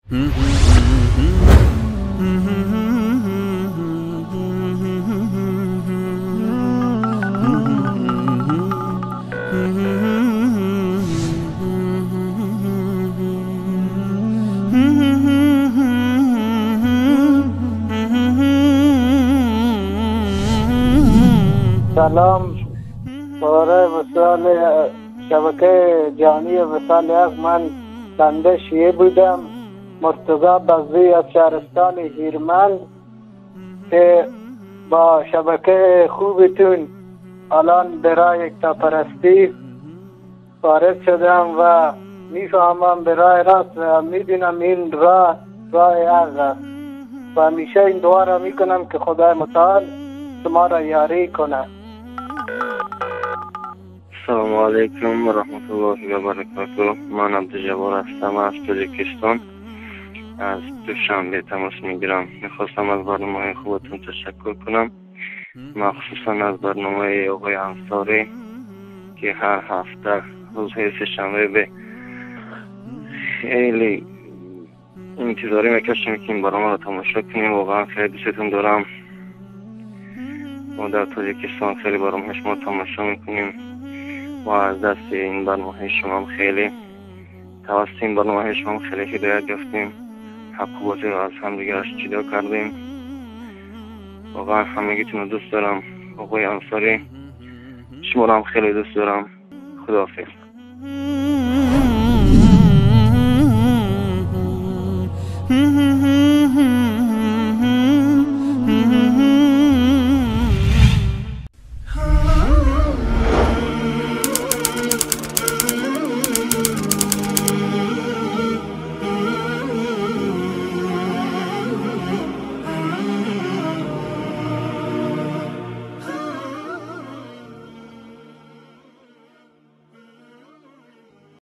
سلام برای وصال شبکه جهانی وصال حق. من بنده شیعه بودم، مرتضی بزی از شهرستان هیرمند که با شبکه خوبتون الان برای یکتاپرستی وارد شدم و میفهمم برای راست و میبینم این راه راه حق است و همیشه این دعا را میکنم که خدای متعال شما را یاری کنه. Салому алайкум ва раҳматуллоҳи ва баракатуҳ. Ман Абдуҷаббор ҳастам аз Тоҷикистон, аз Душанбе тамос мегирам. Мехостам аз барномаи хубатон ташаккур кунам, махсусан аз барномаи оғои Ансорӣ, ки ҳар ҳафта рӯзҳои сешанбе бе хеле интизорӣ мекашем, ки ин барномаро тамошо кунем. Воқеан хеле дӯстетон дорам. Мо дар Тоҷикистон хеле барномаи шумо тамошо мекунем ва аз дасти ин барномаҳои шумоам хеле, тавассути ин барномаҳои шумоам хеле ҳидоят ёфтем, ҳаққу ботилро аз ҳамдигараш ҷудо кардем. Воқеан ҳамагитонро дӯст дорам. Оғои Ансорӣ, шуморо ҳам хеле дӯст дорам. Худоҳофиз.